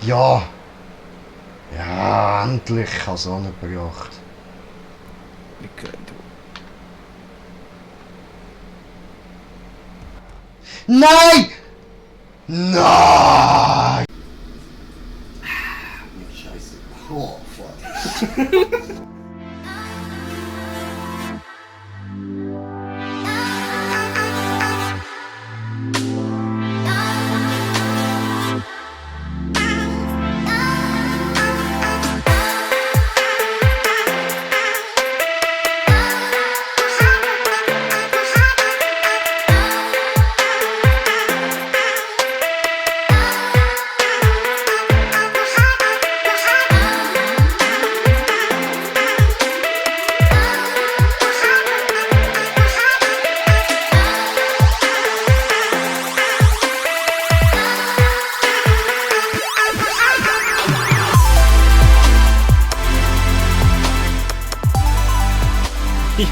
Ja. Ja, endlich. Ich habe es auch nicht gebracht. Okay, Nein! Nein! Scheiße. Oh, fuck.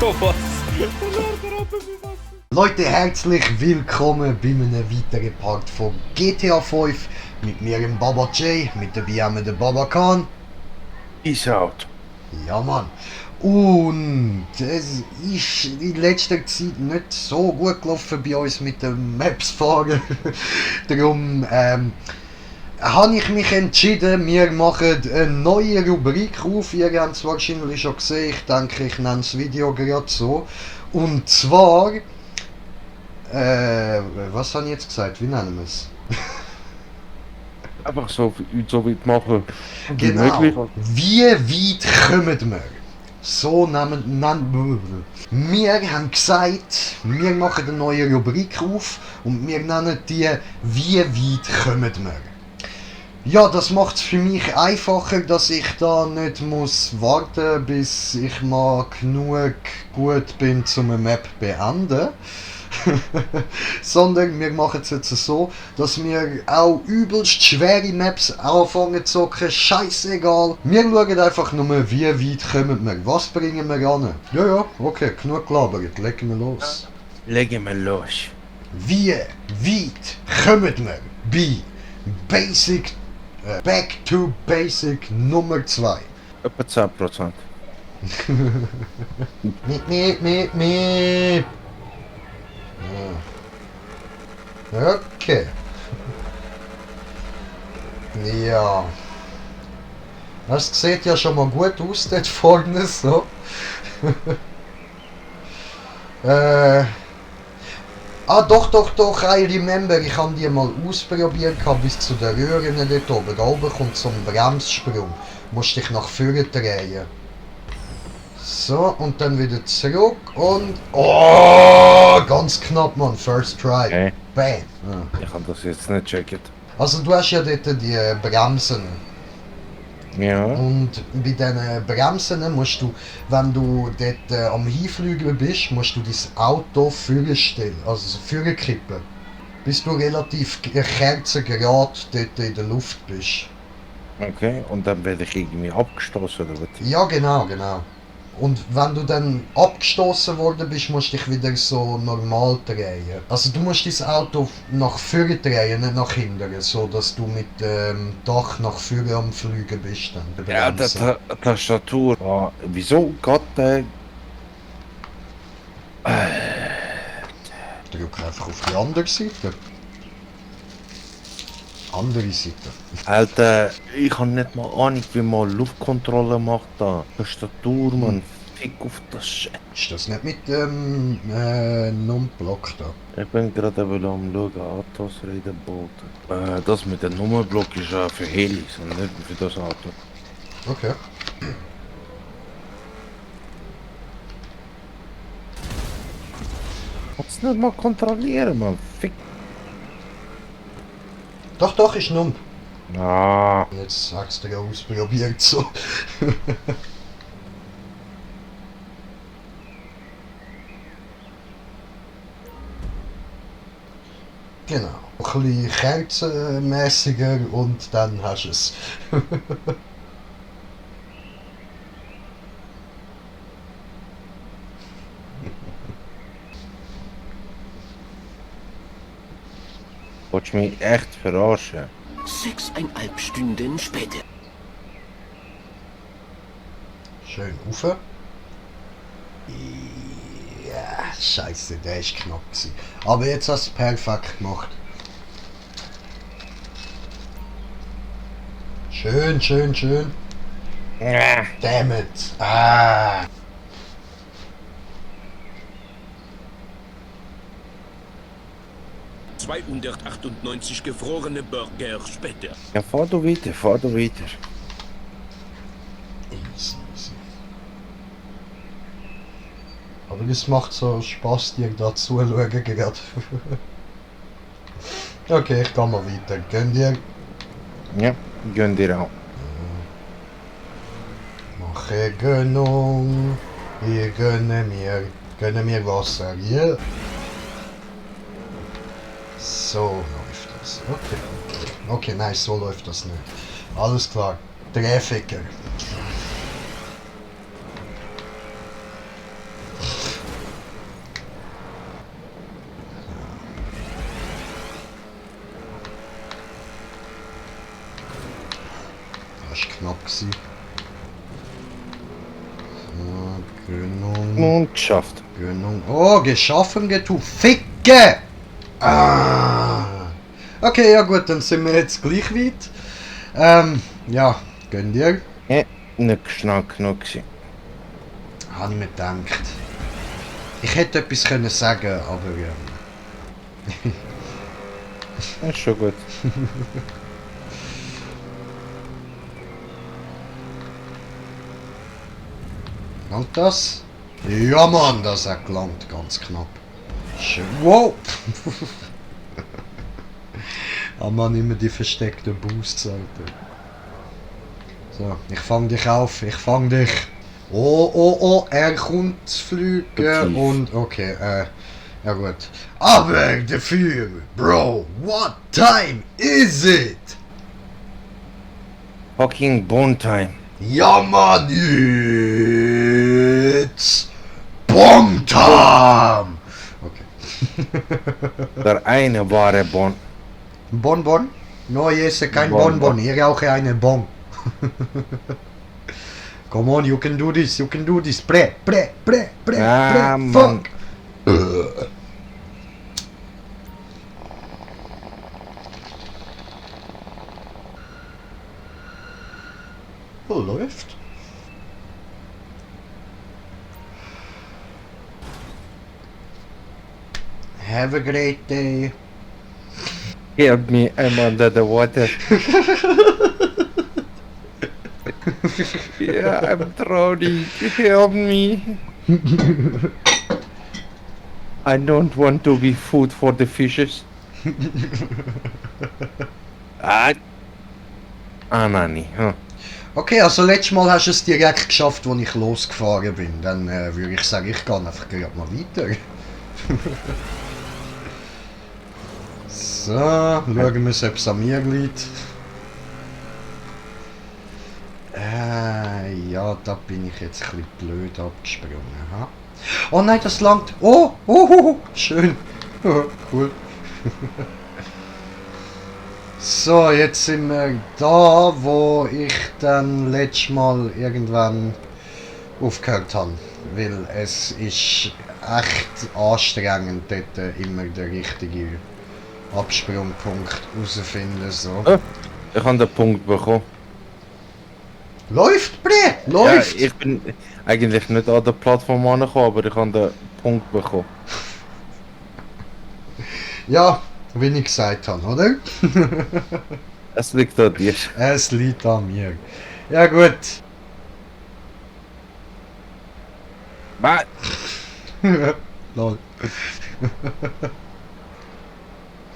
Jo, was? Leute, herzlich willkommen bei einem weiteren Part von GTA 5 mit mir, dem Baba J, mit dabei haben wir den Baba Khan. Peace out. Ja, Mann. Und es ist in letzter Zeit nicht so gut gelaufen bei uns mit den Maps fahren. Darum habe ich mich entschieden, wir machen eine neue Rubrik auf. Ihr habt es wahrscheinlich schon gesehen, ich denke, ich nenne das Video gerade so. Und zwar, was habe ich jetzt gesagt? Wie nennen wir es? Einfach so weit machen wie Genau. möglich. Wie weit kommen wir? So nennen wir haben gesagt, wir machen eine neue Rubrik auf und wir nennen die Wie weit kommen wir? Ja, das macht es für mich einfacher, dass ich da nicht muss warten, bis ich mal genug gut bin, zum eine Map beenden. Sondern wir machen es jetzt so, dass wir auch übelst schwere Maps anfangen zu zocken. Scheißegal. Wir schauen einfach nur, wie weit kommen wir. Was bringen wir an? Ja, ja, okay, genug gelabert. Legen wir los. Legen wir los. Wie weit kommen wir bei Basic, Back to Basic Nummer 2? Etwa 10%. Miep. Okay. Ja. Das sieht ja schon mal gut aus dort vorne so. Doch, I remember, ich habe die mal ausprobiert bis zu den Röhren dort oben. Da oben kommt so ein Bremssprung. Musst dich nach vorne drehen. So, und dann wieder zurück und... Oh, ganz knapp, Mann. First try. Okay. Bam. Ja. Ich habe das jetzt nicht gecheckt. Also du hast ja dort die Bremsen. Ja. Und bei diesen Bremsen musst du, wenn du dort am Hinflügeln bist, musst du dein Auto vorstellen, also vorkippen. Bis du relativ kerzengerade dort in der Luft bist. Okay, und dann werde ich irgendwie abgestoßen oder was? Ja, genau. Und wenn du dann abgestoßen worden bist, musst du dich wieder so normal drehen. Also du musst dein Auto nach vorne drehen, nicht nach hinten, so dass du mit dem Dach nach vorne am Fliegen bist. Dann, der Ja, Bremse. Tastatur. Ah, wieso geht der? Drück einfach auf die andere Seite. Andere Seite. Alter, ich habe nicht mal Ahnung, wie man Luftkontrolle macht da. Tastatur, man. Fick auf das Shit. Ist das nicht mit dem Numblock da? Ich bin gerade am schauen, Autos reden Boote. Das mit dem Nummerblock ist ja für Helis und nicht für das Auto. Okay. Kannst nicht mal kontrollieren, man. Fick. Doch, ist Numb. Ah. Jetzt sagst du ja ausprobiert so. Genau. Ein bisschen kerzenmäßiger und dann hast du es. Willst du mich echt verarschen? 6,5 Stunden später. Schön rauf. Ja, scheiße, der ist knapp gewesen. Aber jetzt hast du es perfekt gemacht. Schön, schön, schön. Damn it. Ah. ...298 gefrorene Burger später. Ja, fahr du weiter, fahr du weiter. Easy, easy. Aber es macht so Spaß, dir da zuschauen gerade. Okay, ich kann mal weiter. Gönn dir. Ja, gönn dir auch. Mache Gönnung. Ich gönne mir Wasser. Yeah. So läuft das. Okay. Okay, nein, so läuft das nicht. Alles klar. Drehficker. Das war knapp gewesen. So, Gönnung. Und geschafft. Gönnung. Oh, geschaffen, du Ficke! Ah. Okay, ja gut, dann sind wir jetzt gleich weit. Ja, gönn dir. Ja, nicht schnell genug gewesen. Habe ich mir gedacht. Ich hätte etwas können sagen, aber Das ist schon gut. langt das? Ja Mann, das hat gelangt, ganz knapp. Schön. Wow! Ah Mann, immer die versteckten Boosts, Alter. So, ich fang dich auf, ich fang dich. Oh, oh, oh, er kommt fliegen Tief. und okay, ja gut. Aber dafür, Bro, what time is it? Fucking Bone Time. Ja Mann, it's Bomb Time! Okay. Der eine wahre Bon. Bonbon? No, ich esse kein Bonbon. Bonbon, ich rauche eine Bon. Come on, you can do this, you can do this. Pre, Ah, Mann. fuck. Oh, läuft. Have a great day. Help me, I'm under the water. Yeah, I'm drowning. Help me. I don't want to be food for the fishes. Ah, Anani, huh? Okay, also letztes Mal hast du es direkt geschafft, als ich losgefahren bin. Dann würde ich sagen, ich gehe einfach gerade mal weiter. So, schauen wir, ob es an mir liegt. Ja, da bin ich jetzt ein bisschen blöd abgesprungen. Ha? Oh nein, das langt. Oh, schön. Cool. So, jetzt sind wir da, wo ich dann letztes Mal irgendwann aufgehört habe. Weil es ist echt anstrengend, dort immer den richtigen Absprungpunkt herauszufinden. So. Ich habe den Punkt bekommen. Läuft, Bre! Läuft! Ja, ich bin eigentlich nicht an der Plattform angekommen, aber ich habe den Punkt bekommen. Ja, wie ich gesagt habe, oder? Es liegt an dir. Es liegt an mir. Ja gut. Was? Lol.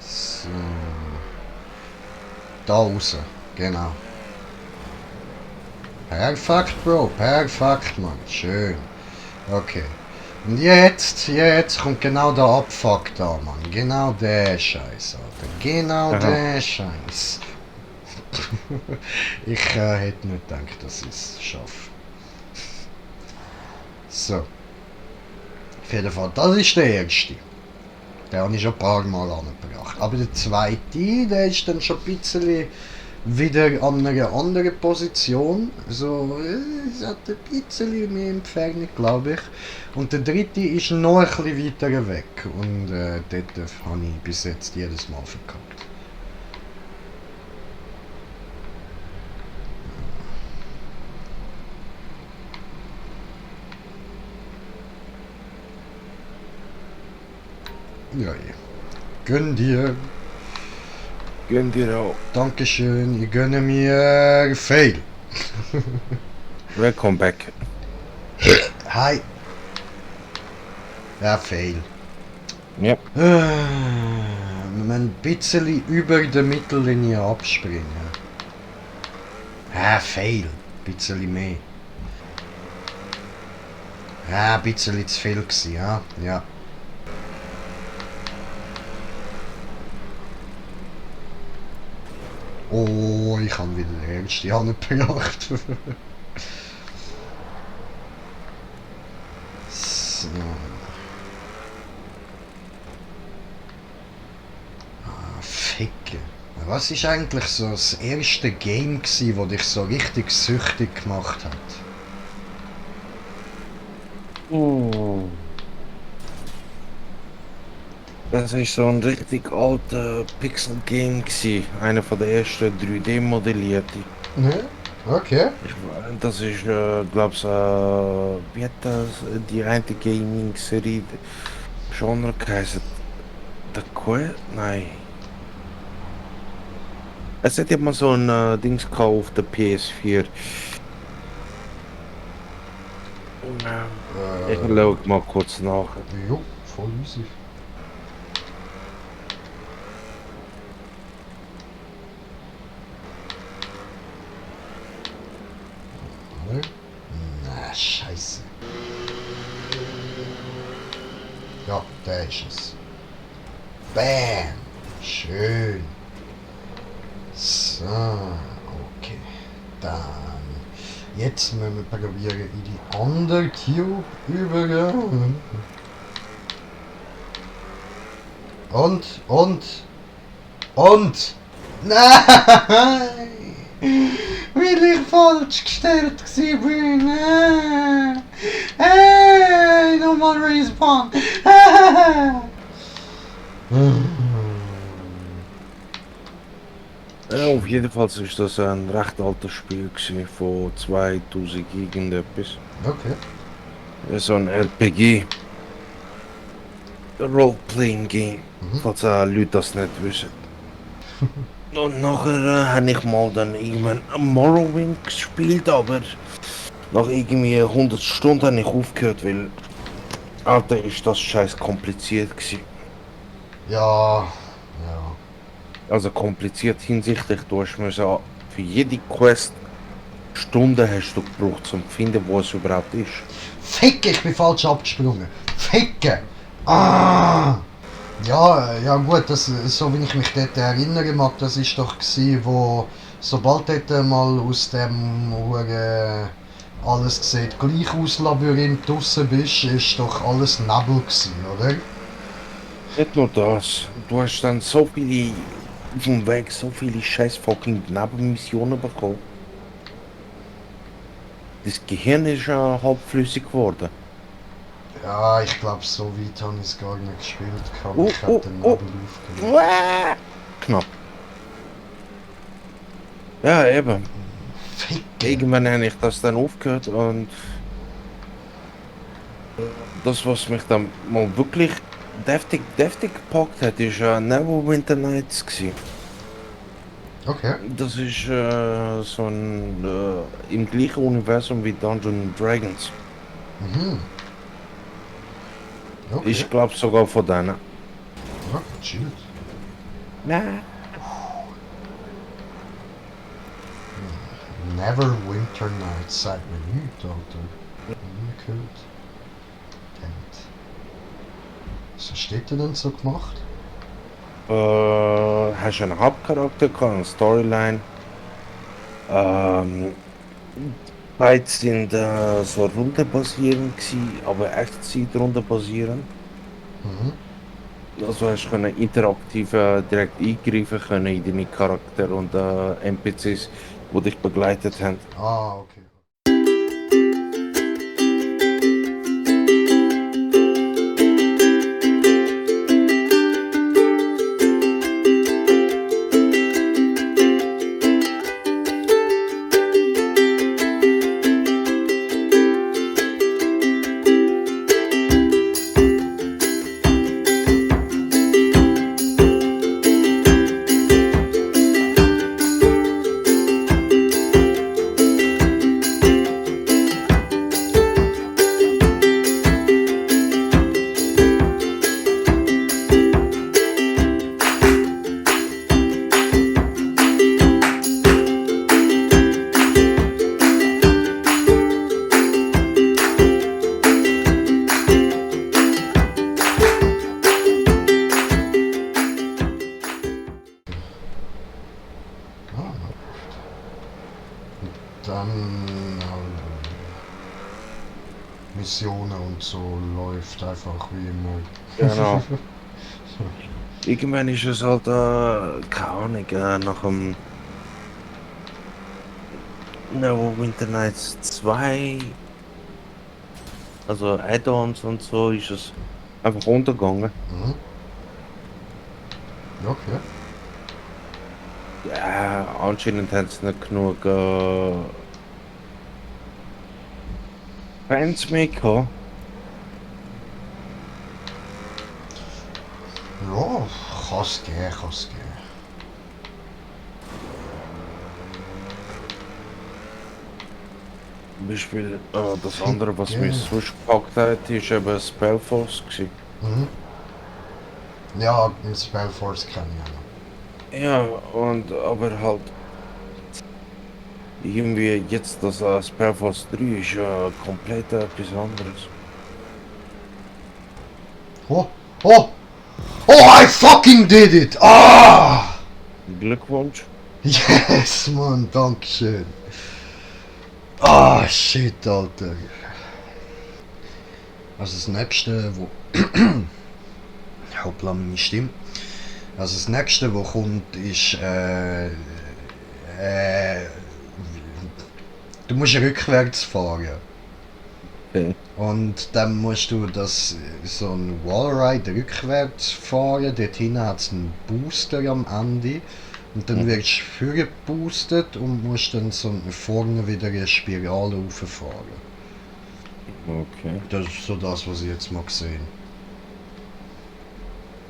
So. Da raus. Genau. Perfekt, Bro. Perfekt, Mann. Schön. Okay. Und jetzt kommt genau der Abfuck da, Mann. Genau der Scheiß, Alter. Genau Aha. der Scheiß. Ich hätte nicht gedacht, dass ich es schaffe. So. Auf jeden Fall, das ist der erste. Den habe ich schon ein paar Mal angebracht. Aber der zweite, der ist dann schon ein bisschen wieder an einer anderen Position. So, es hat ein bisschen mehr Entfernung, glaube ich. Und der dritte ist noch ein bisschen weiter weg. Und dort habe ich bis jetzt jedes Mal verkackt. Ja, ja. Gönn dir. Gönn dir auch. Dankeschön. Ich gönne mir Fail. Welcome back. Hi. Ja, Fail. Ja. Ein bisschen über der Mittellinie abspringen. Ja, Fail. Ein bisschen mehr. Ja, ein bisschen zu viel gewesen, ja. Ja. Oh, ich habe wieder den ersten angebracht. So. Ah, Ficke. Was ist eigentlich so das erste Game gsi, das dich so richtig süchtig gemacht hat? Das ist so ein richtig alter Pixel-Game gewesen. Einer von der ersten 3D-modellierte. Ne? Okay. Das ist, glaub's, wie hat das, die eine Gaming-Serie, Genre geheißen? The Quest? Nein. Es hat ja mal so ein Dings gehabt auf der PS4. Ich schaue mal kurz nach. Jo, voll easy. Oder? Na, scheiße. Ja, der ist es. Bam! Schön. So, okay. Dann. Jetzt müssen wir probieren, in die andere Tube übergehen. Und! Nein! Weil ich falsch gestellt war. Hey, nochmal Respawn. Ja, auf jeden Fall ist das ein recht altes Spiel gewesen, von 2000 irgendetwas. Okay. Ja, so ein RPG. Role-Playing Game. Falls Leute das nicht wissen. Und nachher habe ich mal dann irgendwann Morrowind gespielt, aber nach irgendwie 100 Stunden habe ich aufgehört, weil Alter ist das scheiß kompliziert gewesen. Ja. Ja. Also kompliziert hinsichtlich, du hast müssen für jede Quest Stunden hast du gebraucht, um zu finden, wo es überhaupt ist. Ficke, ich bin falsch abgesprungen. Ficke! Ah! Ja, ja gut, das, so wie ich mich dort erinnern mag, das ist doch gsi, wo sobald dort mal aus dem alles sieht gleich aus Labyrinth draussen bist, ist doch alles Nebel gsi, oder? Nicht nur das, du hast dann so viele auf dem Weg, so viele scheiß fucking Nebenmissionen bekommen. Das Gehirn ist ja halbflüssig geworden. Ja, ich glaube, so weit habe ich es gar nicht gespielt. Ich Oh, habe den Nebel aufgelegt. Knapp. Ja, eben. Ficke! Irgendwann habe ich das dann aufgehört und das, was mich dann mal wirklich deftig gepackt hat, ist Neverwinter Nights gewesen. Okay. Das ist so ein im gleichen Universum wie Dungeons Dragons. Mhm. Okay. Ich glaube sogar von denen. Ja, chillt. Nein. Neverwinter Nights sagt mir nichts, Alter. Nie gehört. Damn. Was steht denn so gemacht? Hast du einen Hauptcharakter gehabt, eine Storyline. Beide sind so rundenbasierend gewesen, aber Echtzeit rundenbasierend. Mhm. Also hast du können interaktiv direkt eingreifen können in deine Charakter und NPCs, die dich begleitet haben. Ah, okay. Ah, dann Missionen und so läuft einfach wie immer. Genau. Irgendwann ist es halt, keine Ahnung, nach dem Neverwinter Nights 2, also Add-ons und so, ist es einfach runtergegangen. Mhm. Okay. Ja, anscheinend haben sie nicht genug Fans mehr gehabt. Ja, kann's gehen, kann's gehen. Zum Beispiel das andere, was Ja. mich sonst gepackt hat, ist eben Spellforce gewesen. Mhm. Ja, den Spellforce kenne ich auch noch. Ja, und aber halt irgendwie jetzt das Spellforce 3 ist ja komplett etwas anderes. Oh, oh! Oh, I fucking did it! Ah! Glückwunsch. Yes, Mann, dankeschön. Ah, shit, Alter. Also das nächste, wo... Hoppla, meine Stimme. Also das nächste, wo kommt, ist... du musst rückwärts fahren. Okay. Und dann musst du das so ein Wallride rückwärts fahren. Dort hinten hat es einen Booster am Ende. Und dann wirst du vorgeboostet und musst dann so vorne wieder eine Spirale rauffahren. Okay. Das ist so das, was ich jetzt mal gesehen.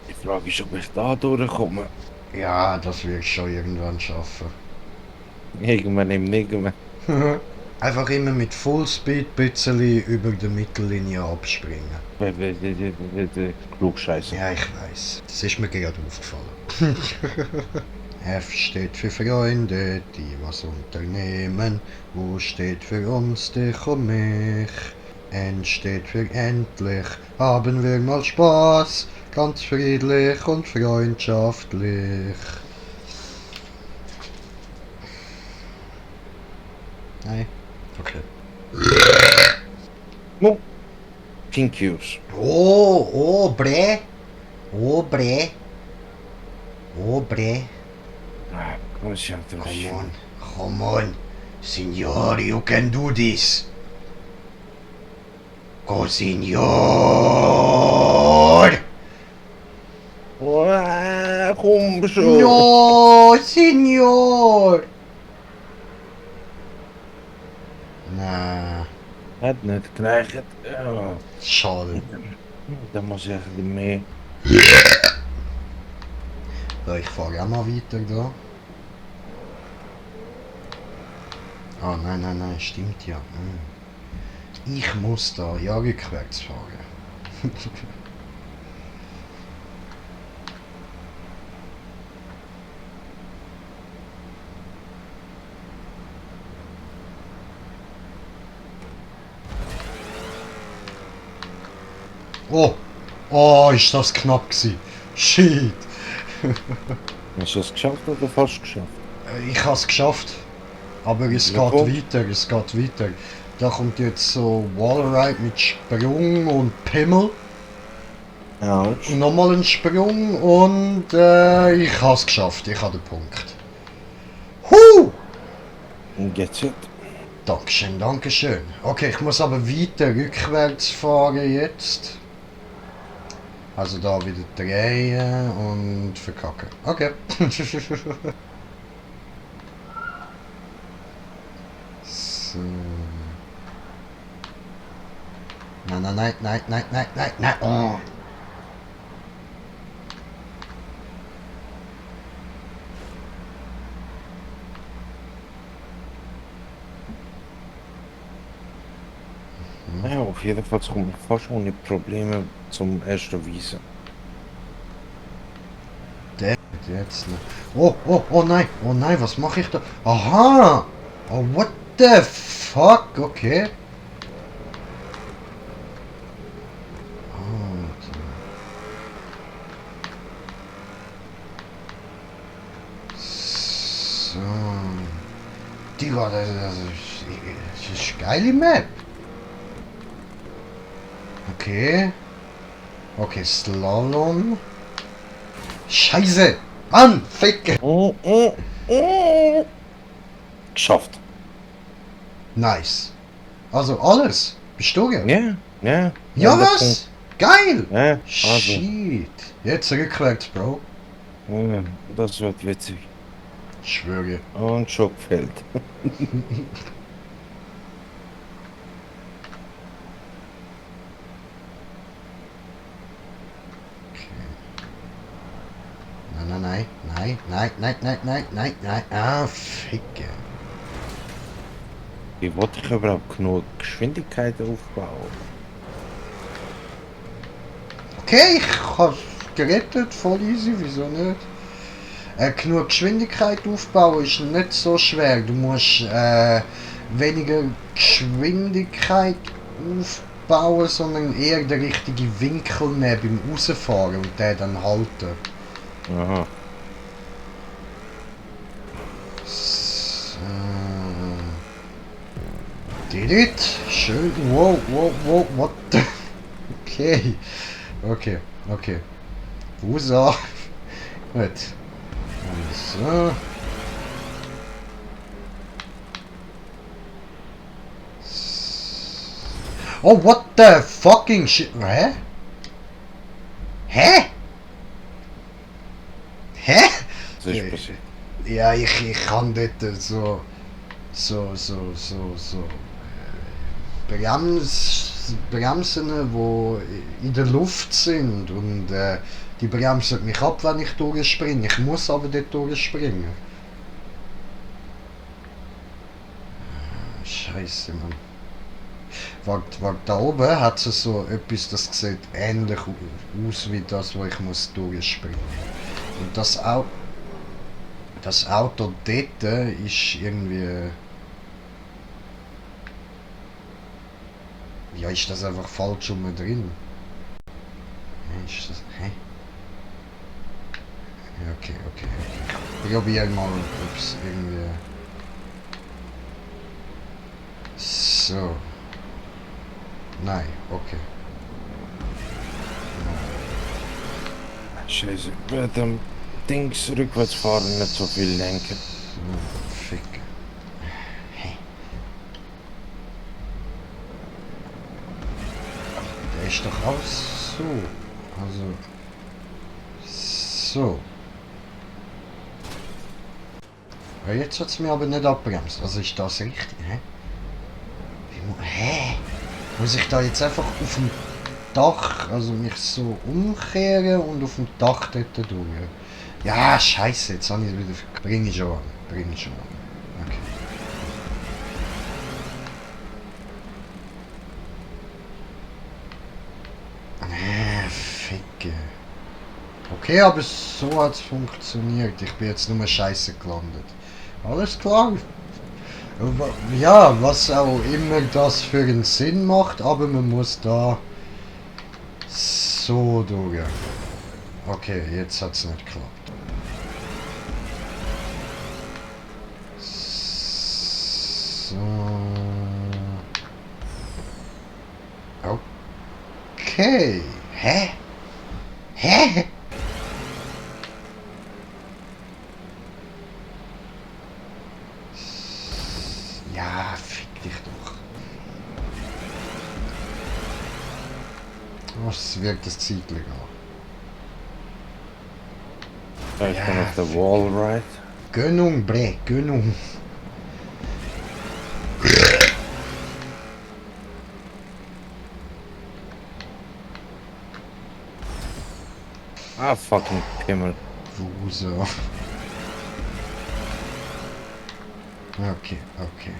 Die Frage ist, ob ich da durchkomme. Ja, das wirst du schon irgendwann schaffen. Irgendwann im Nirgendwo. Einfach immer mit Fullspeed ein bisschen über der Mittellinie abspringen. Klugscheiße. Ja, ich weiß. Das ist mir gerade aufgefallen. F steht für Freunde, die was unternehmen. U steht für uns, dich und mich. N steht für endlich. Haben wir mal Spaß. Ganz friedlich und freundschaftlich. Nein. Okay. No. Pink Use. Oh, oh, bre. Oh, bre. Oh, bre. Ah, come si Come on, come on. Signor, you can do this. Go, signor. Komm schon! No, signor. Na, Hat nicht gereicht. Ja. schade. Dann muss ich ein bisschen mehr. Ja, ich fahre auch mal weiter da. Ah, nein, nein, nein, stimmt ja. Ich muss da ja rückwärts fahren. Oh! Oh, ist das knapp gewesen. Shit! Hast du es geschafft oder fast geschafft? Ich habe es geschafft. Aber es Ja, geht cool. weiter, es geht weiter. Da kommt jetzt so Wallride mit Sprung und Pimmel. Autsch. Und nochmal ein Sprung und ich habe es geschafft. Ich habe den Punkt. Und jetzt. Dankeschön, Dankeschön. Okay, ich muss aber weiter rückwärts fahren jetzt. Also da wieder drehen und verkacken. Okay. So. Nein, nein, nein, nein, nein, nein, nein, nein. Oh. Ja, auf jeden Fall komme ich fast ohne Probleme zum ersten Wiesen. Jetzt noch. Oh, oh, oh nein, was mache ich da? Aha! Oh, what the fuck? Okay. So. Digga, das ist eine geile Map. Okay. Okay, Slalom. Scheiße! An! Ficke! Geschafft. Nice. Also alles. Bist du jetzt? Ja, ja. Ja, der was? Geil! Ja, also. Shit. Jetzt rückwärts, Bro. Ja, das wird witzig. Ich schwöre. Und schon gefällt. Nein, nein, nein, nein, nein, nein, nein, nein, nein. Ah, Ficke. Wie wollte ich überhaupt genug Geschwindigkeit aufbauen? Okay, ich hab's gerettet, voll easy, wieso nicht? Genug Geschwindigkeit aufbauen ist nicht so schwer. Du musst weniger Geschwindigkeit aufbauen, sondern eher den richtigen Winkel nehmen beim Rausfahren und den dann halten. Aha. So. Did it? Schön. Wow, wow, wow, what the... Okay. Okay, okay. Wusa. Gut. So. Oh, what the fucking shit? Hä? Hä? Hä? Was ist passiert? Ja, ich kann dort so Bremsen, die in der Luft sind und die bremsen mich ab, wenn ich durchspringe. Ich muss aber dort durchspringen. Scheiße, Mann. Warte, da oben hat es so etwas, das sieht ähnlich aus wie das, wo ich muss durchspringen. Und das Auto dort ist irgendwie... Ja, ist das einfach falsch rum drin? Ist das... Hä? Ja, okay. Ich probiere mal, ob es irgendwie... So. Nein, okay. Scheiße, bei dem Dings rückwärts fahren nicht so viel lenken. Fick. Hä? Der ist doch auch so. Also. So. Ja, jetzt hat es mir aber nicht abbremst. Also ist das richtig? Hä? Hä? Muss ich da jetzt einfach auf dem Dach, also mich so umkehren und auf dem Dach dort durch? Ja, scheiße, jetzt habe ich es wieder... Bring ich schon an. Okay. Ficke. Okay, aber so hat es funktioniert. Ich bin jetzt nur scheiße gelandet. Alles klar. Ja, was auch immer das für einen Sinn macht, aber man muss da so durch. Okay, jetzt hat es nicht geklappt. So. Okay. Hä? Hä? Ja, fick dich doch. Was wirkt das Zeitlich an? Ich bin auf der Wall Ride. Gönnung, bre, Gönnung. Ah, fucking Pimmel. Wuser. Okay, okay.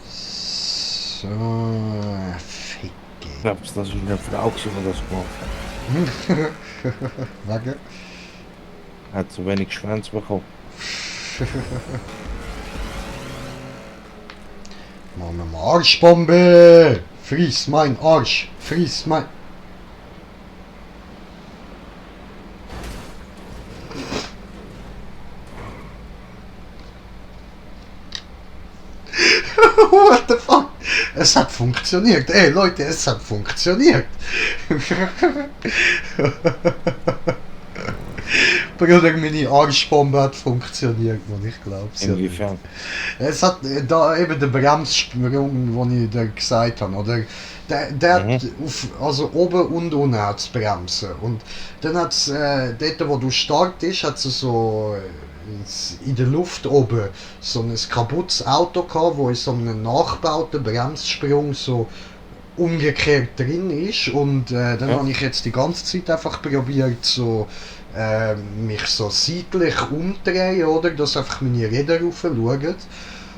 So, ficke. Glaubst du, das ist eine Frau, die das gemacht hat? Wacke. Hat zu wenig Schwanz bekommen. Machen wir mal Arschbombe! Friss mein Arsch! Friss mein... What the fuck? Es hat funktioniert. Ey Leute, es hat funktioniert. Bruder, meine Arschbombe hat funktioniert, man, ich glaub's ja nicht. Inwiefern? Es hat da eben der Bremssprung, den ich dir gesagt habe, oder? Der hat auf, also oben und unten hat's Bremsen. Und dann hat's, dort wo du startest, hat es so in der Luft oben so ein kaputtes Auto gehabt, wo in so einem nachgebauten Bremssprung so umgekehrt drin ist. Und dann habe ich jetzt die ganze Zeit einfach probiert, so mich so seitlich umdrehen, oder? Dass einfach meine Räder rauf schauen.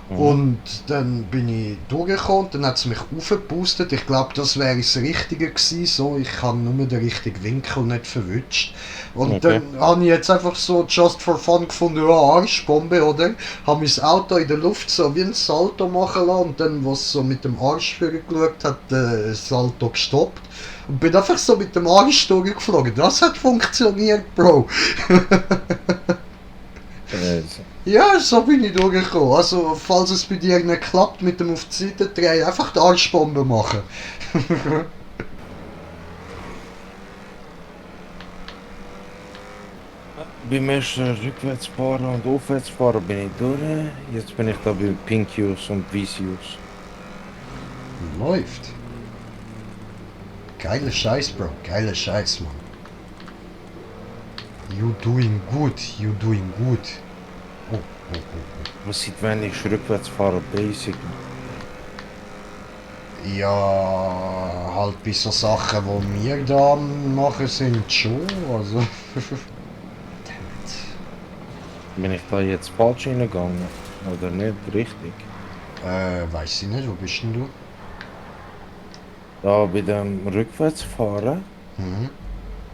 Und dann bin ich durchgekommen, dann hat es mich aufgepustet. Ich glaube, das wäre das Richtige gewesen. So, ich habe nur den richtigen Winkel nicht verwünscht. Und dann habe ich jetzt einfach so just for fun gefunden, ja, Arschbombe, oder? Habe mein Auto in der Luft so wie ein Salto machen lassen und dann, was so mit dem Arsch vorgeschaut hat, das Salto gestoppt. Und bin einfach so mit dem Arsch durchgeflogen. Das hat funktioniert, Bro. Ja, so bin ich durchgekommen. Also, falls es bei dir nicht klappt mit dem auf die Seite drehen, einfach die Arschbombe machen. Beim ersten Rückwärtsfahren und Aufwärtsfahren bin ich durch. Jetzt bin ich da bei Pinkius und Visius. Läuft. Geiler Scheiß, Bro. Geiler Scheiß, Mann. You doing good. You doing good. Oh, oh, oh, oh. Man sieht, wenn ich rückwärts fahre, basic. Ja, halt bei so Sachen, die wir da machen, sind schon. Also. Damn Bin ich da jetzt falsch hingegangen? Oder nicht richtig? it. Weiß ich nicht, wo bist denn du? Da bei dem Rückwärtsfahren. Mhm.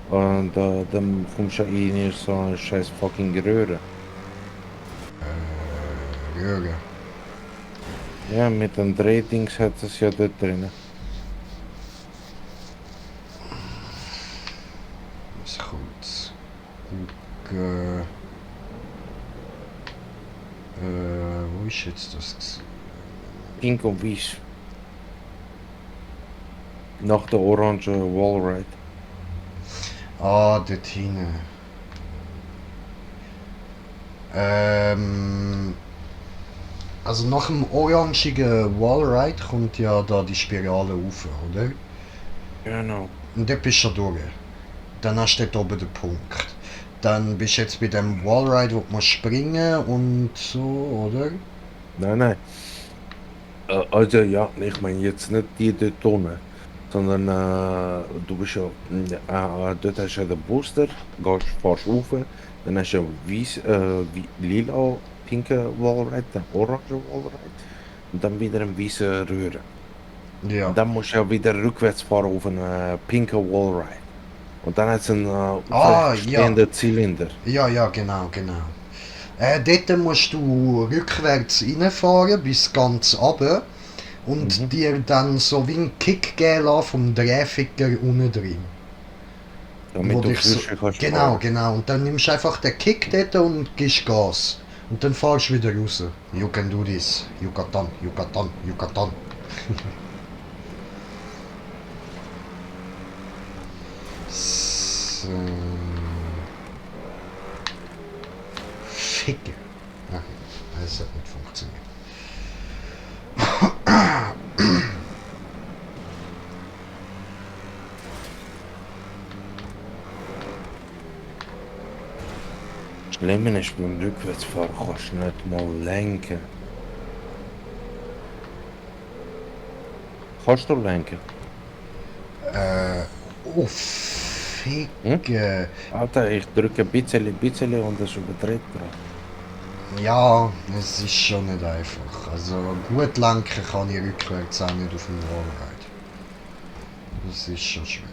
Und dann kommst du in so eine scheiß fucking Röhre. Röhre. Ja, mit den Drehdings hat es ja dort drin. Muss kurz gucken. Wo ist jetzt das? Pink und weiß. Nach der orange Wallride. Ah, dort hinten. Also nach dem orangigen Wallride kommt ja da die Spirale rauf, oder? Genau. Und dort bist du durch. Dann hast du dort oben den Punkt. Dann bist du jetzt bei dem Wallride, wo du musst springen und so, oder? Nein. Also ja, ich meine jetzt nicht die dort unten. Sondern du bist ja, dort hast du ja den Booster, fahrst rauf, dann hast du ja lila pinke Wallride, dann orange Wallride und dann wieder ein weiße Röhre. Ja. Und dann musst du ja wieder rückwärts fahren auf eine pinke Wallride. Und dann hat es einen stehenden Zylinder. Ja, genau. Dort musst du rückwärts reinfahren bis ganz runter und dir dann so wie einen Kick geben lassen vom Drehficker unten drin. Damit du kannst genau. Und dann nimmst du einfach den Kick dort und gibst Gas. Und dann fahrst du wieder raus. You can do this. You got done. Ficken. Nein, das hat nicht funktioniert. Schlimm ist, beim Rückwärtsfahren kannst du nicht mal lenken. Kannst du lenken? Oh, Ficken. Alter, ich drücke ein bisschen und es übertritt gerade. Ja, es ist schon nicht einfach. Also gut lenken kann ich rückwärts auch nicht auf dem Rollride. Das ist schon schwer.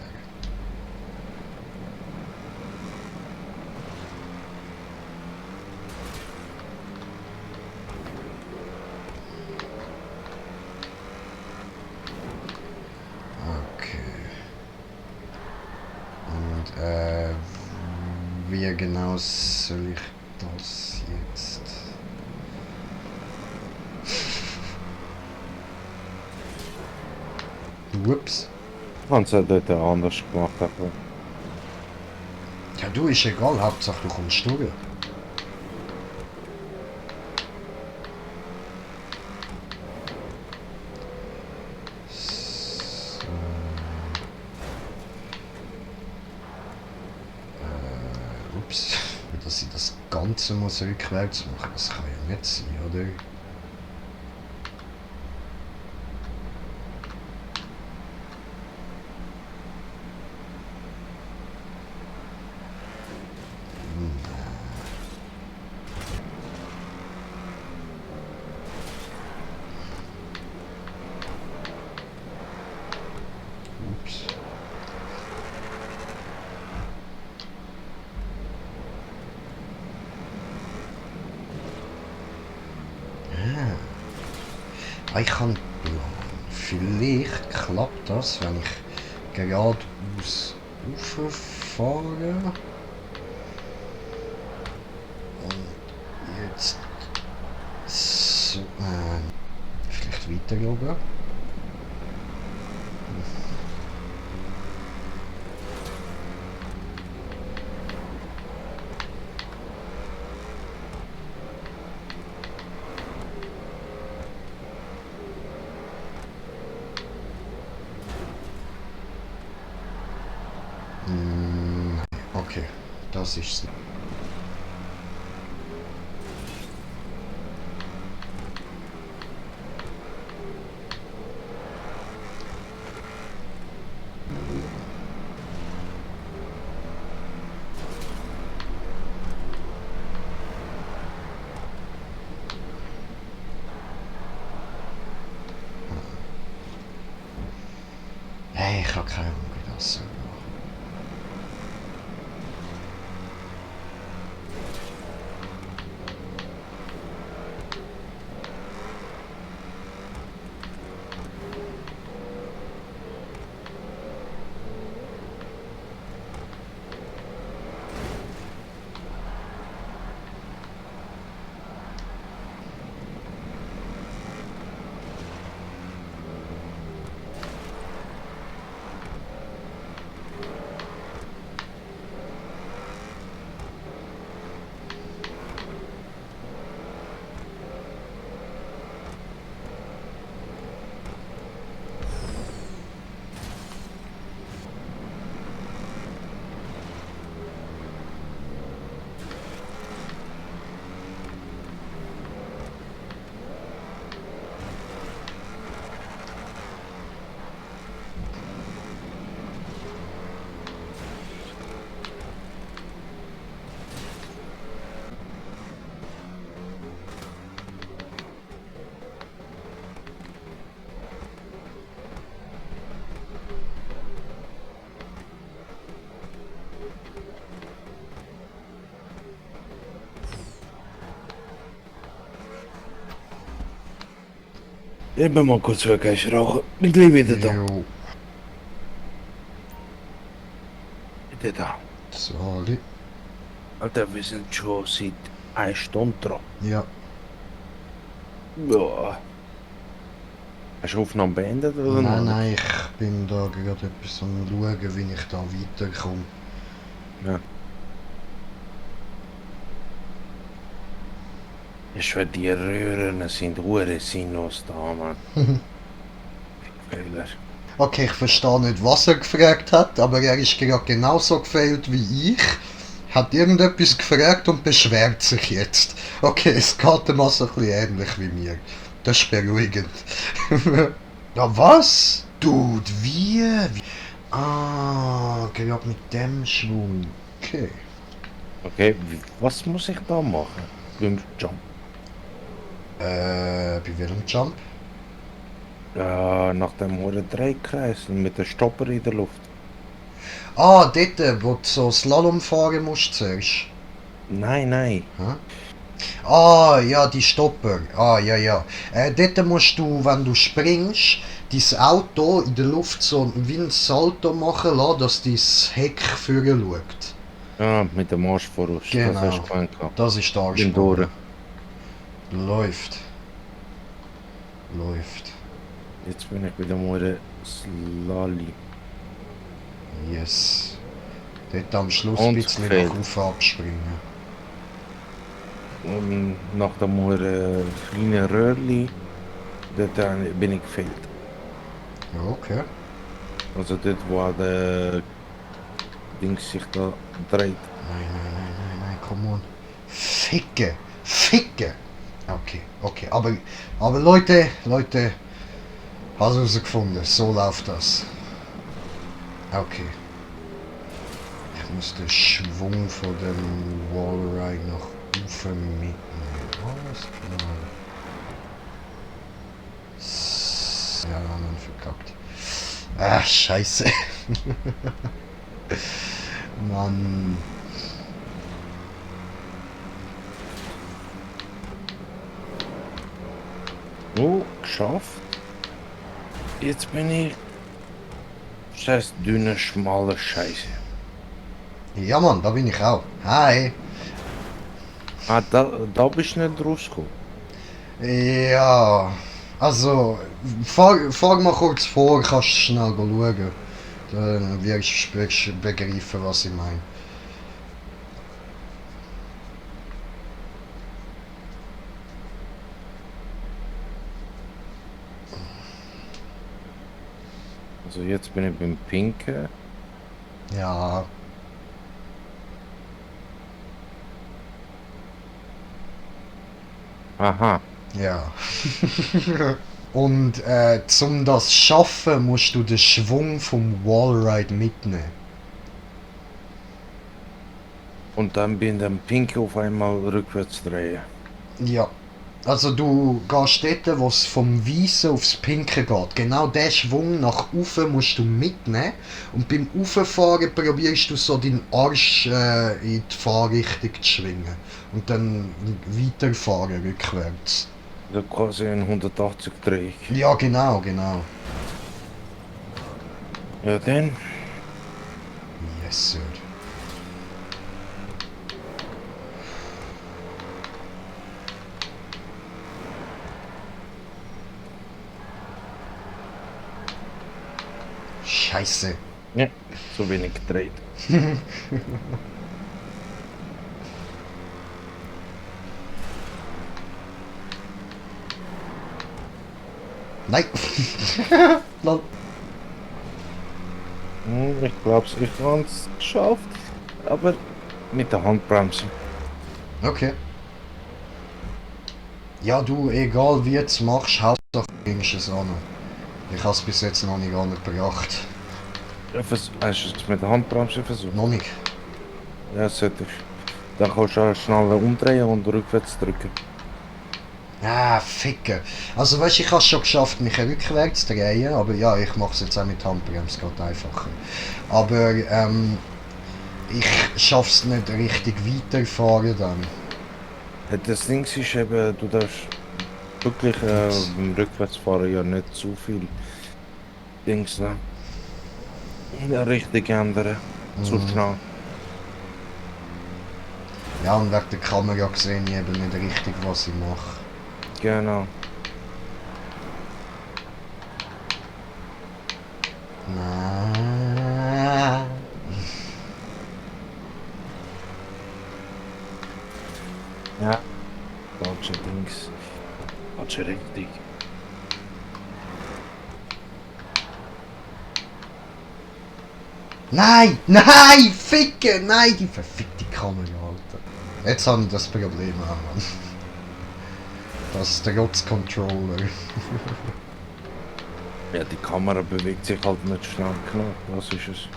Okay. Und wie genau soll ich das jetzt? Ups. Ich habe es ja dort anders gemacht. Aber Ja, du, ist egal, Hauptsache du kommst durch. So. Ups. Dass ich das Ganze muss rückwärts machen, das kann ja nicht sein, oder? Ups. Ah, ich habe einen Plan. Vielleicht klappt das, wenn ich geradeaus rauffahre. Und jetzt so, vielleicht weiter oben. Okay, das ist's. Hey, ich habe keine Ahnung, wie das soll. eben mal kurz weg, gehst rauchen. Bin gleich wieder da. Jo, Wieder da. sorry. Alter, wir sind schon seit 1 Stunde dran. Ja, Ja. Hast du Aufnahme beendet oder nein, noch? nein, ich bin da gerade etwas am schauen, wie ich da weiterkomme. Ja. Ich schwör, die Röhren sind hure sinnlos da, Mann. Fehler. Okay, ich verstehe nicht, was er gefragt hat, aber er ist gerade genauso gefailt wie ich. Hat irgendetwas gefragt und beschwert sich jetzt. Okay, es geht ihm also ein bisschen ähnlich wie mir. Das ist beruhigend. Ja, was? Dude, wie? Ah, gerade mit dem Schwung. Okay. Okay, was muss ich da machen? Beim Jump? Bei welchem Jump? Ja, nach dem hohen Drehkreis mit der Stopper in der Luft. Ah, dort, wo du so Slalom fahren musst zuerst. Nein, nein. Ah, ja, die Stopper. Ah, ja, ja. Dort musst du, wenn du springst, dein Auto in der Luft so wie ein Salto machen lassen, dass dein Heck vorne schaut. Ja, mit dem Arsch voraus. Das Genau. hast du gemeint. Das ist der Bin durch. Ansprung. Läuft. Läuft. Jetzt bin ich bei dem hohen Slali. Yes. Dort am Schluss Und ein bisschen gefällt. nach oben abspringen. Und nach dem hohen kleinen Röhrli, dort bin ich gefehlt. Ja, okay. Also dort, wo der Dings sich da dreht. Nein, come on. Ficke. Ficke. Okay, okay. Aber Leute, hast du herausgefunden. So läuft das. Okay. Ich muss den Schwung von dem Wallride nach oben mitnehmen. Alles klar. Ja, dann verkackt. Ah, scheiße. Mann. Oh, geschafft. Jetzt bin ich. Scheiß dünne, schmale Scheiße. Ja, Mann, da bin ich auch. Hi. Ah, da bist du nicht rausgekommen. Ja. Also, fahr mal kurz vor, kannst du schnell schauen. Dann wirst du begreifen, was ich meine. Also jetzt bin ich beim Pinken. Ja. Aha. Ja. Und zum das schaffen, musst du den Schwung vom Wallride mitnehmen. Und dann bin ich Pinken auf einmal rückwärts drehen. Ja. Also du gehst dort, wo es vom Weißen aufs Pinke geht. Genau den Schwung nach oben musst du mitnehmen. Und beim Rauffahren probierst du so deinen Arsch in die Fahrrichtung zu schwingen. Und dann weiterfahren rückwärts. Also quasi ein 180 Dreh. Ja, genau, genau. Ja, dann. Yes, sir. Scheiße. Ja, so wenig gedreht. Nein. Lol. Ich glaube, ich habe es geschafft. Aber mit der Handbremse. Okay. Ja, du, egal wie du es machst, Hauptsache du bringst es an. Ich habe es bis jetzt noch nicht angebracht. Hast du es mit der Handbremse versucht? Noch nicht. Ja, sollte ich. Dann kannst du auch schneller umdrehen und rückwärts drücken. Ah, ficken. Also weißt du, ich habe es schon geschafft, mich rückwärts zu drehen, aber ja, ich mache es jetzt auch mit Handbremse, geht einfacher. Aber ich schaffe es nicht richtig weiterfahren dann. Das Ding ist eben, du darfst wirklich beim Rückwärtsfahren ja nicht zu viel Dings ne? In der Richtung ändern. Zu schnell. Ja, und wegen der Kamera sehe ich eben nicht richtig, was ich mache. Genau. Nein. Ja. Falsche Dings. Falsche Richtung. Nein! Nein! Ficken! Nein! Die verfickte Kamera, Alter. Jetzt habe ich das Problem auch, Mann. Das ist der Controller. Ja, die Kamera bewegt sich halt nicht schnell genug. Was ist es?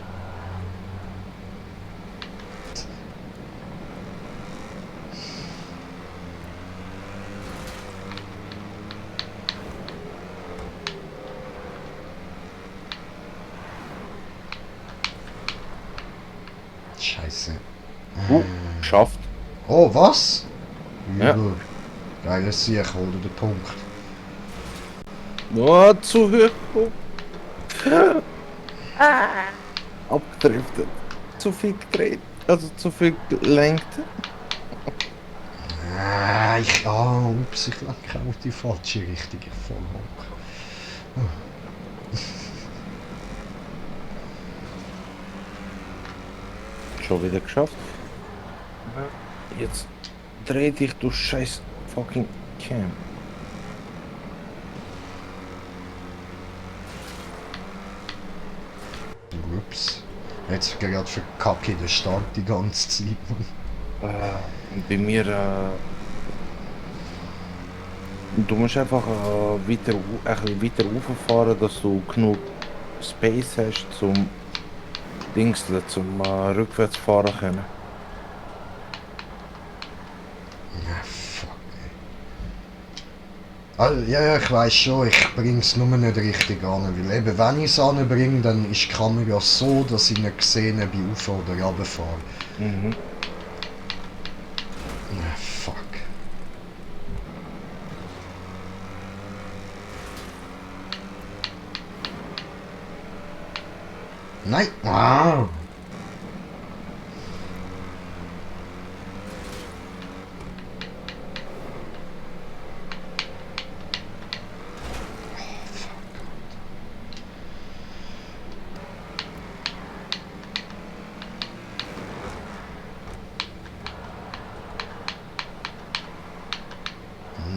Scheiße. Geschafft. Oh, was? Ja. Übel. Geiles Sieg, hol dir den Punkt. Oh, zu hoch. Abgedriftet. Zu viel gedreht. Also zu viel gelenkt. Ups, ich lenke auch die falsche Richtung. Voll hoch. Schon wieder geschafft. Jetzt dreh dich, du scheiß fucking Cam. Ups. Jetzt gerade verkacke ich den Start die ganze Zeit. Bei mir, du musst einfach ein bisschen weiter rauffahren, dass du genug Space hast zum Dingseln, zum rückwärts fahren können. Ja, fuck, ey. Ja, ich weiß schon, ich bring's nur nicht richtig an, weil eben, wenn ich es anbringe, dann ist die Kamera so, dass ich nicht sehe, ob ich auf oder runter fahre. Mhm. Ja, fuck. Nein! Ah.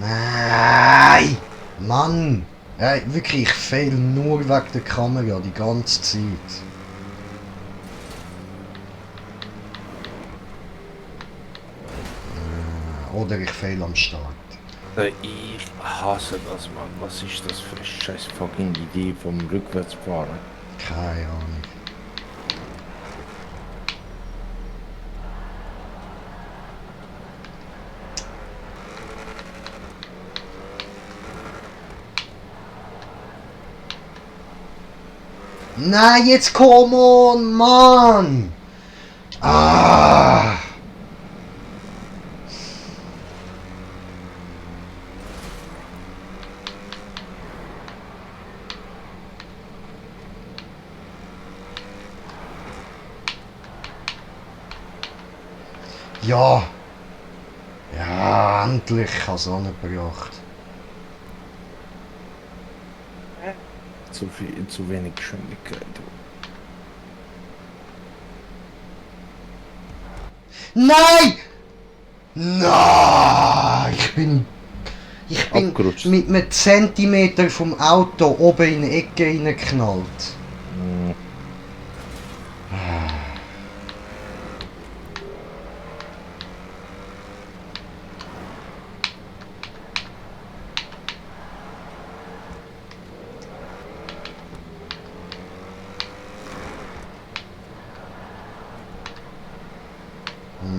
Nein! Mann! Wirklich, ich fehl nur wegen der Kamera die ganze Zeit. Oder ich fehl am Start. Ich hasse das, Mann. Was ist das für eine scheiß fucking Idee vom Rückwärtsfahren? Keine Ahnung. Nein, jetzt come on, Mann! Ah! Ja! Ja, endlich, ich habe es angebracht. Zu wenig Geschwindigkeit. Nein! Nein! Ich bin Abgerutscht. mit einem Zentimeter vom Auto oben in die Ecke reingeknallt. Mhm.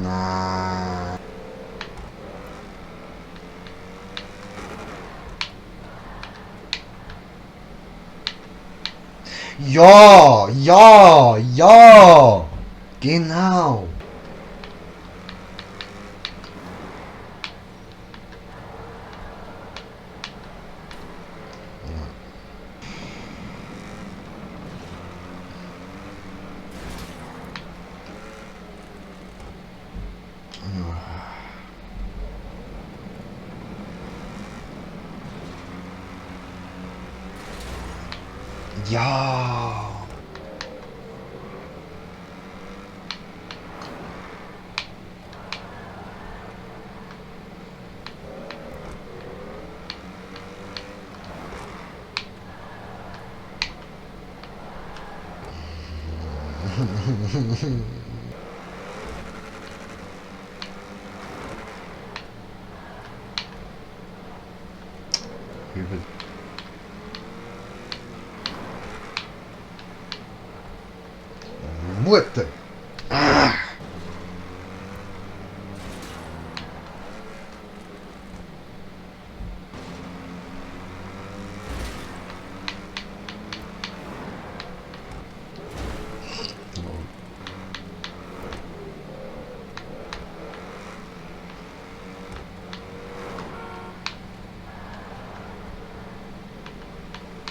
Nein. Ja, ja, ja. Genau. Ja. Übel. Mutter! Ah.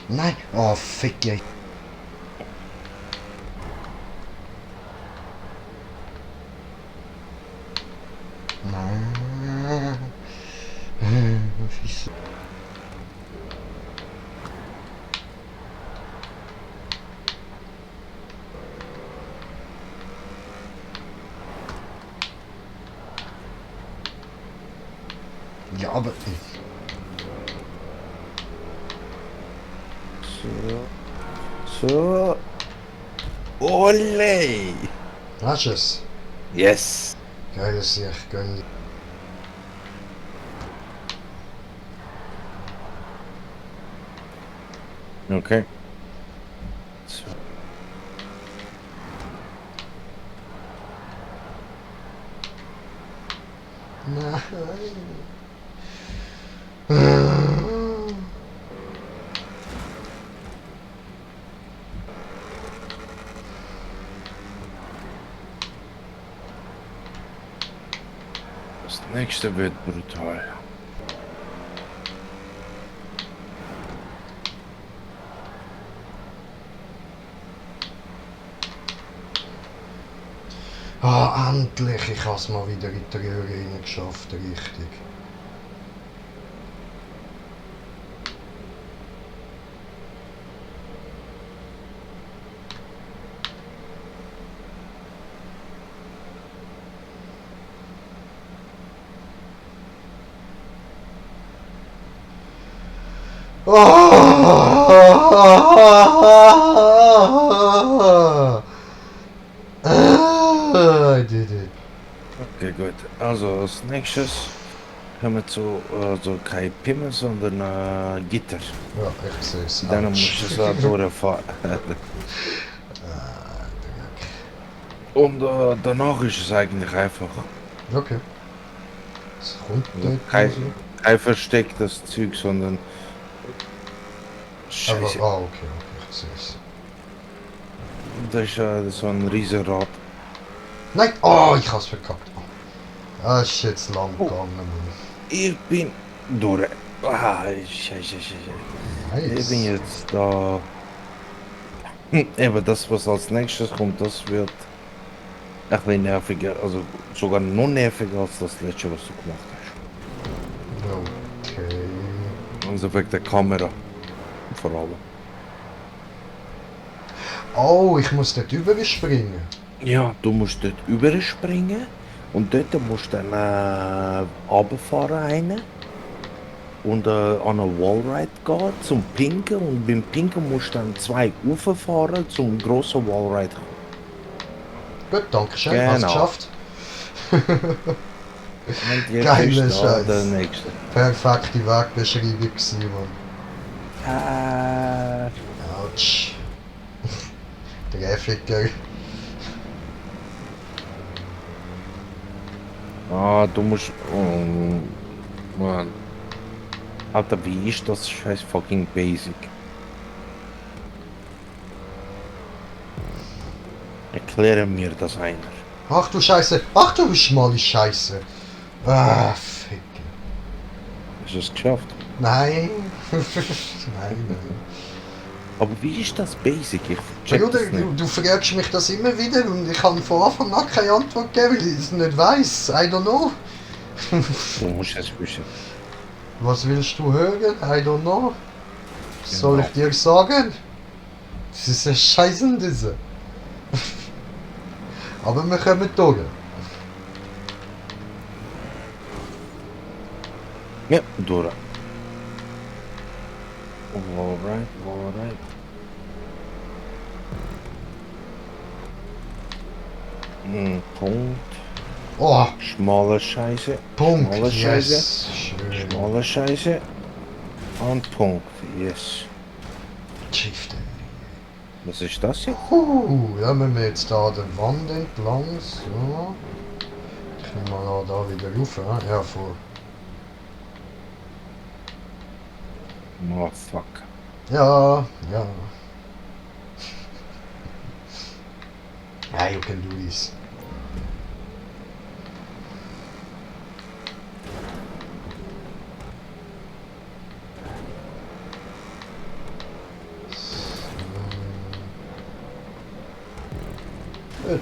Nein! Oh, fick je! Nein! Scheiße. Ja, aber... So. Olé! Hast du es? Yes! Geiles Sieg, gönn dir. Okay. So. Nein! Das nächste wird brutal. Ah, endlich! Ich habe es mal wieder in die Röhre reingeschafft, richtig. Oh! I did it. Okay, gut. Also als nächstes haben wir zu also kein Pimmel, sondern Gitter. Ja, ich sehe es. Dann musst du so durchfahren. Und danach ist es eigentlich einfach. Okay. Es kommt Also dort kein, noch so. kein verstecktes Zeug, sondern Aber, Scheiße. okay, ich sehe es. Das ist so ein riesen Rad. Nein! Oh, ich hab's verkackt. Ah, ist jetzt lang gegangen, Mann. Ich bin durch. Ah, Scheiße. Ich bin Nice. jetzt da. Eben das, was als nächstes kommt, das wird ein bisschen nerviger. Also sogar noch nerviger als das letzte, was du gemacht hast. Okay. Also wegen der Kamera. Vor allem. Oh, ich muss dort überspringen. Ja, du musst dort überspringen und dort musst du dann runterfahren rein und an eine Wallride gehen zum Pinken und beim Pinken musst du dann 2 rauffahren zum grossen Wallride. Gut, danke schön, Genau. hast geschafft. Und jetzt Geiler ist da Scheiß. der nächste. Perfekte Wegbeschreibung gewesen, Mann. Autsch. Treffiger. Ah, du musst... Oh, Mann. Alter, wie ist das scheiß fucking basic? Erkläre mir das einer. Ach du Scheiße. Ach du schmale Scheiße. Ah, fick. Hast du es geschafft? Nein. Nein, nein. Aber wie ist das basic? Ich check Bruder, das nicht. du fragst mich das immer wieder und ich kann von Anfang an keine Antwort geben, weil ich es nicht weiss. I don't know. Du musst es wissen. Was willst du hören? I don't know. Was soll Genau. ich dir sagen? Das ist ein Scheißendisse. Aber wir kommen durch. Ja, durch. Alright. Punkt. Oh, Schmale Scheiße. Punkt. Schmale Scheiße. Yes. Schön. Schmale Scheiße. Und Punkt. Yes. Shift. Was ist das jetzt? Ja, müssen wir jetzt da den Wand entlang. So. Ich nehme mal da wieder rauf. Ja, vor. Oh, fuck. Ja, ja. Yeah, you can do this. Gut.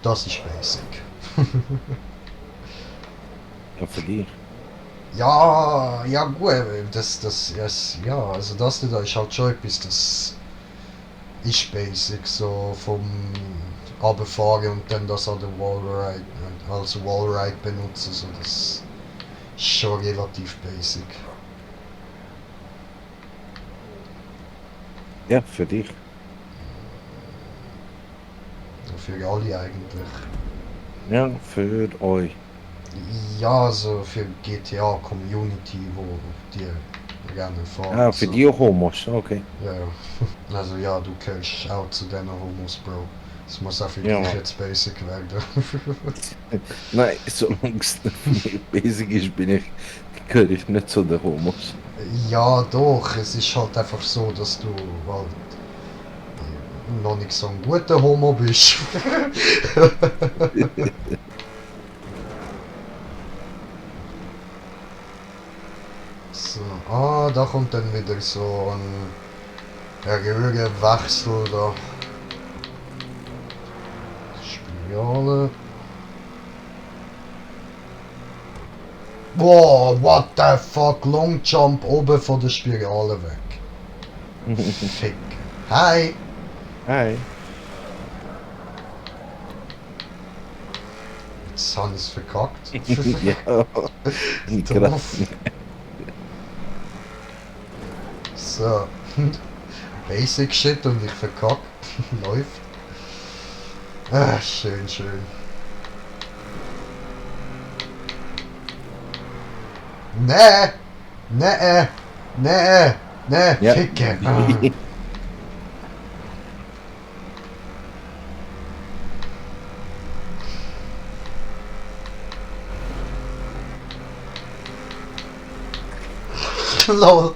Das ist basic. Ja, für dich. Ja, ja gut, ja, also das da ist halt schon etwas, das ist basic, so vom Runterfahren und dann das an der Wallride, also Wallride benutzen, so das ist schon relativ basic. Ja, für dich. Für alle eigentlich. Ja, für euch. Ja, also für GTA Community, wo die gerne fahren. Ah, für so. die Homos, okay. Ja, also ja, du gehörst auch zu den Homos, Bro. Es muss auch für Ja, dich Mann. jetzt basic werden. Nein, solange es für mich basic ist, gehöre ich nicht zu den Homos. Ja, doch, es ist halt einfach so, dass du halt noch nicht so ein guter Homo bist. So, da kommt dann wieder so ein Röhrenwechsel da. Spirale. Wow, what the fuck, Long Jump oben von der Spirale weg. Fick. Hi. Hi. Jetzt habe ich es verkackt. Ja. Gerade. Doof. So. Basic Shit und ich verkackt. Läuft. Ah, schön, schön. Nee! Nee! Nee! Nee! Ja. Ficke! Ah. Lol.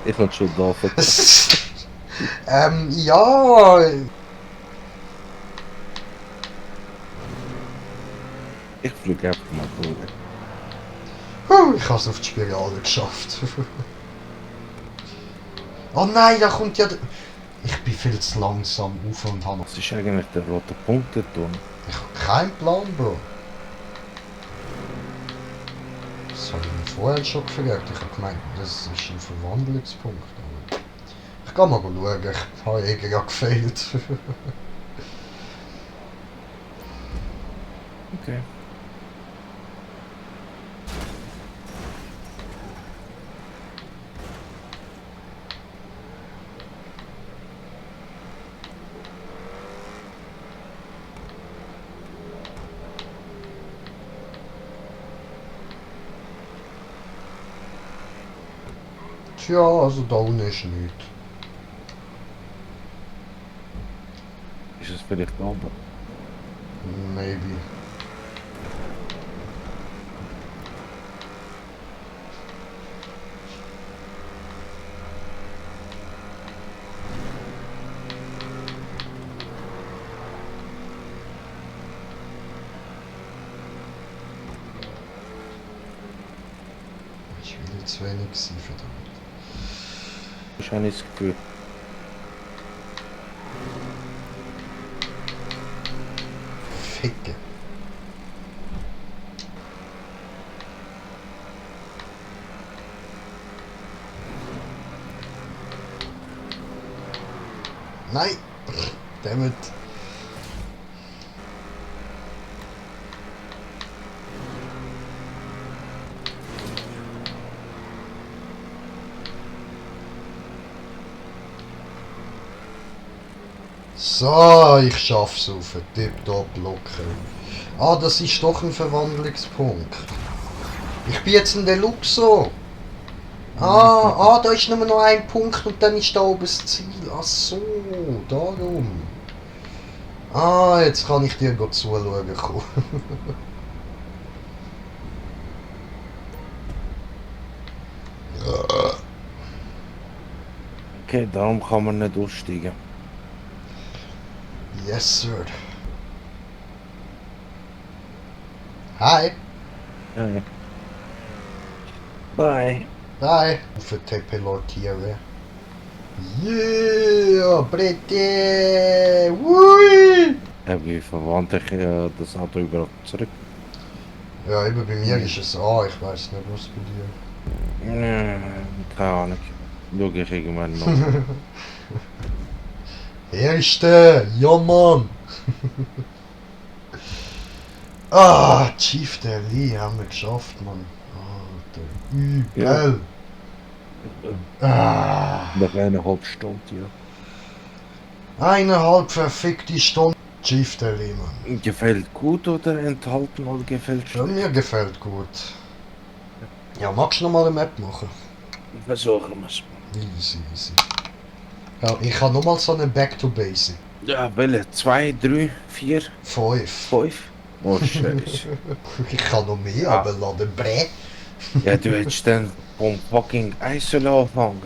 Ich bin schon da. Ja. Ich fliege einfach mal durch. Ich habe es auf die Spirale geschafft. Oh nein, da kommt ja... Ich bin viel zu langsam auf und habe noch... Was ist eigentlich der rote Punkt dort unten? Ich habe keinen Plan, Bro. Das habe ich mir vorher schon gefragt. Ich habe gemeint, das ist ein Verwandlungspunkt. Aber ich kann mal schauen. Ich habe eh gerade gefehlt. Okay. Tja, also da unten ist nichts. Ist es vielleicht oben? Maybe. Ich will jetzt wenig sein, verdammt. Ich habe das Gefühl. Ficke. Nein! Dammit! So, ich schaff's auf. Tipptopp locker. Ah, das ist doch ein Verwandlungspunkt. Ich bin jetzt ein Deluxo. Da ist nur noch ein Punkt und dann ist da oben das Ziel. Ach so, darum. Jetzt kann ich dir zuschauen kommen. Okay, darum kann man nicht aussteigen. Yes, sir. Hi. Ja, ja. Bye. Bye. Für teleportieren. Yeah, pretty. Wui. Wie verwandle ich das Auto überhaupt zurück? Ja, eben bei mir ist es ich weiß nicht, was bei dir. Keine Ahnung. Schau ich irgendwann noch. Erste, ja Mann. Chief Deli haben wir geschafft, Mann. Alter, übel. Nach 1,5 Stunden, ja. 1,5 verfickte Stunden Chief Deli, Mann. Gefällt gut oder enthalten oder gefällt Ja, schlecht? mir gefällt gut. Ja, magst du noch mal eine Map machen? Versuchen wir es. Easy, easy. Ja, ich habe nochmal so eine Back to Basic. Ja, welche? 2, 3, 4, 5. 5? Oh, Scheiße. Ich kann noch mehr Ja. abladen, Brett. Ja, du hättest dann vom fucking Eis anfangen.